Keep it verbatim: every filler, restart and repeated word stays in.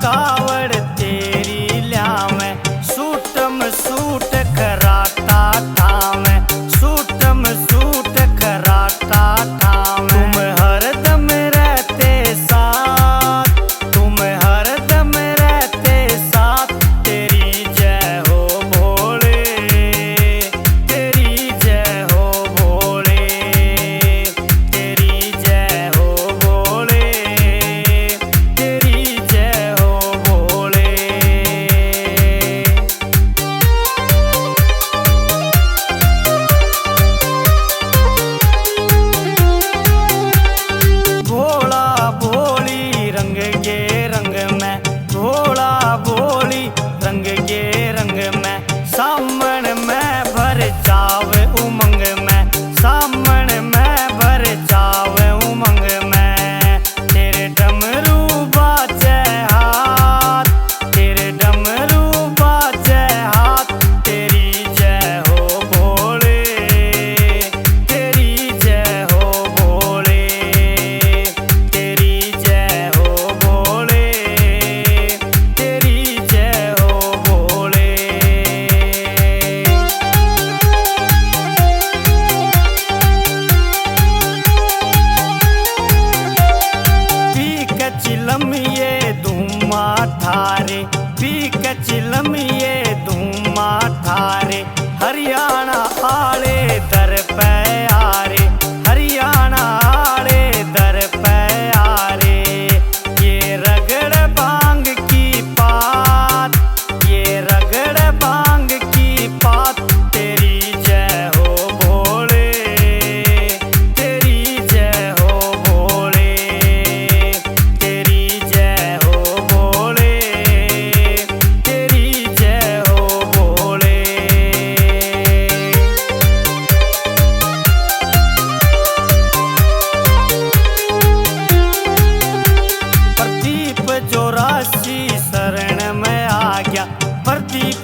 आवड़ तेरी ल्यावे, सूटम सूट खराटा ठावे, सूटम सूट खराटा ठावे। तुम हरदम रहते साथ, तुम हरदम रहते साथ, तेरी जय हो भोले, तेरी जय हो भोले, तेरी जय हो भोले, तेरी जय हो भोले। भोला भोली रंग के रंग में, भोला भोली रंग के रंग में, सामण में भर जावे उमंग में, सामण में भर जावे उमंग में। तेरे डमरू बाजे हाथ, तेरे डमरू बाजे हाथ, तेरी जय हो भोले, तेरी जय हो भोले, तेरी जय हो भोले, तेरी जय हो भोले। पी के चिलम ये धूमा ठारे, पी के चिलम ये धूमा ठारे, हरियाणा आले दर पे आ रे, हरियाणा आले दर पे आ रे। ये रगड़ भांग की पात, ये रगड़ भांग की पात, तेरी जय हो भोले, तेरी जय हो भोले, तेरी जय हो भोले, तेरी जय हो भोले। प्रदीप चौरासी शरण में आ गया, प्रदीप